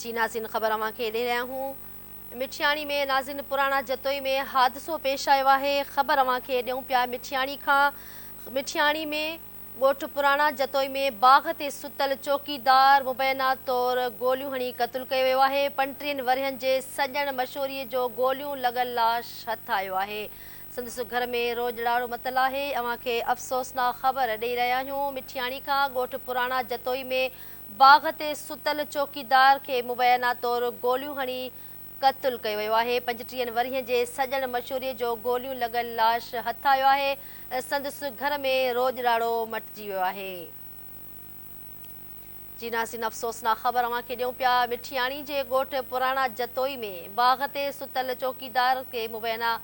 جي ناظرين خبر اوهان کي ڏئي رهيا آهيون مٺياڻي ۾ ناظرين پراڻا جتوئي ۾ حادثو پيش آيو آهي خبر اوهان کي ڏيون پيا مٺياڻي کان مٺياڻي ۾ ڳوٺ پراڻا جتوئي ۾ باغ تي ستل چوڪيدار مبينا طور گوليون هڻي قتل ڪيو ويو آهي 35 ورهين جي سڄڻ مشوري جو گوليون لڳل لاش هٿ آيو آهي سندس گهر ۾ روڄ راڙو متل آهي اوهان کي افسوسناڪ خبر ڏئي رهيا آهيون مٺياڻي کان ڳوٺ پراڻا جتوئي ۾ باغ تي ستل چوڪيدار کي مبينا طور گوليون هڻي قتل ڪيو ويو آهي. 35 ورهين جي سڄڻ مشوري جو گوليون لڳل لاش هٿ آيو آهي. سندس گهر ۾ روڄ راڙو مٽجي ويو آهي. جي ناظرين افسوسناڪ خبر اوهان کي ڏيون پيا مٺياڻي جي ڳوٺ پراڻا جتوئي ۾ باغ تي ستل چوڪيدار کي مبينا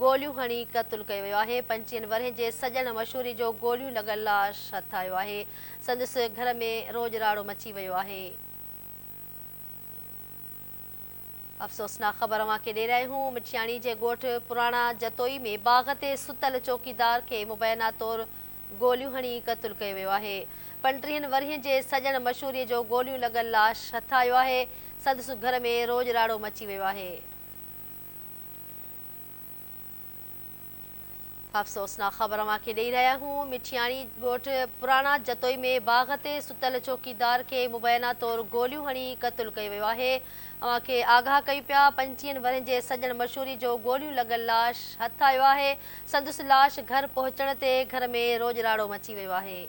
گوليون هڻي قتل ڪيو ويو آهي. 25 ورهين جي سڄڻ مشوري جو گوليون لڳل لاش هٿ آيو آهي. سندس گهر ۾ روڄ راڙو مچي ويو آهي. افسوسناڪ خبر اوهان کي ڏئي رهيا آهيون مٺياڻي جي ڳوٺ پراڻا جتوئي ۾ باغ تي ستل چوڪيدار کي مبينا طور گوليون هڻي قتل ڪيو ويو آهي. 35 ورهين جي سڄڻ مشوري جو گوليون لڳل لاش هٿ آيو آهي. سندس گهر ۾ روڄ راڙو مچي ويو آهي. افسوسناڪ خبر اوهان کي ڏئي رهيا آهيون مٺياڻي ڳوٺ پراڻا جتوئي ۾ باغ تي ستل چوڪيدار کي مبينا طور گوليون هڻي قتل ڪيو ويو آهي. اوهان کي آگاهه ڪيون پيا 25 ورهين جي سڄڻ مشوري جو گوليون لڳل لاش هٿ آيو آهي. سندس لاش گهر پهچڻ تي گهر ۾ روڄ راڙو مچي ويو آهي.